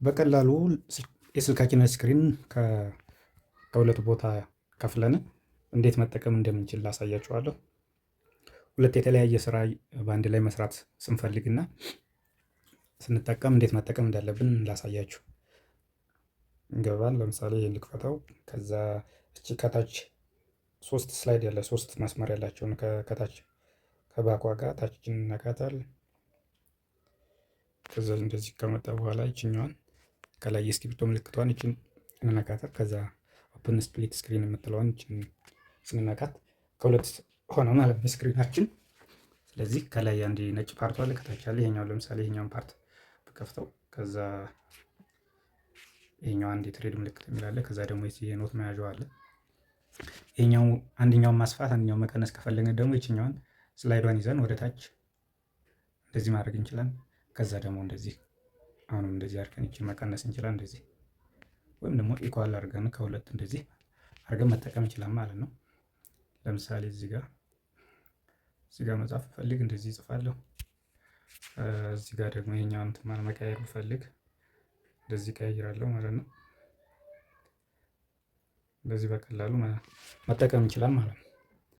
በቀላሉ የስልካችንን screen ከሁለት ቦታ ከፍለን እንዴት መጠቀም እንደምንችል ላሳያችኋለሁ። ሁለት የተለያየ ስራ በአንድ ላይ መስራት ስንፈልግና ስንጠቀም እንዴት መጠቀም እንዳለብን ላሳያችሁ። እንገባል። ለምሳሌ ይህን ልክፈተው። ከዛ እቺ ከታች ሶስት slide ያለ ሶስት መስመር ያላቸውን ከታች ከ back ኳ ጋር ታች እንነካታል። ከዛ እንደዚህ ከመጣ በኋላ ይችኛዋን ከላይ የእስክሪብቶ ምልክቷን ይችን እንነካታል። ከዛ open split screen የምትለዋን ይችን ስንነካት ከሁለት ሆነ ማለት ነው screen ኣችን። ስለዚህ ከላይ አንድ ነጭ part ኡ አለ፣ ከታች አለ። ይሄኛው ለምሳሌ ይሄኛውን part ብከፍተው ከዛ ይሄኛው አንድ የ trade ምልክት የሚል አለ። ከዛ ደግሞ የ note መያዣው አለ። ይሄኛው አንደኛውን ማስፋት አንደኛው መቀነስ ከፈለግን ደግሞ ይችኛዋን slide ዷን ይዘን ወደ ታች እንደዚህ ማድረግ እንችላለን። ከዛ ደግሞ እንደዚህ አሁንም እንደዚህ አድርገን ይችን መቀነስ እንችላለን። እንደዚህ ወይም ደግሞ equal አድርገን ከሁለት እንደዚህ አድርገን መጠቀም እንችላለን ማለት ነው። ለምሳሌ እዚህ ጋር መጻፍ ብፈልግ እንደዚህ እጽፋለሁ። እዚህ ጋር ደግሞ ይሄኛውን እንትን መቀየር ብፈልግ እንደዚህ ቀያይራለሁ ማለት ነው። እንደዚህ በቀላሉ መጠቀም እንችላለን ማለት ነው።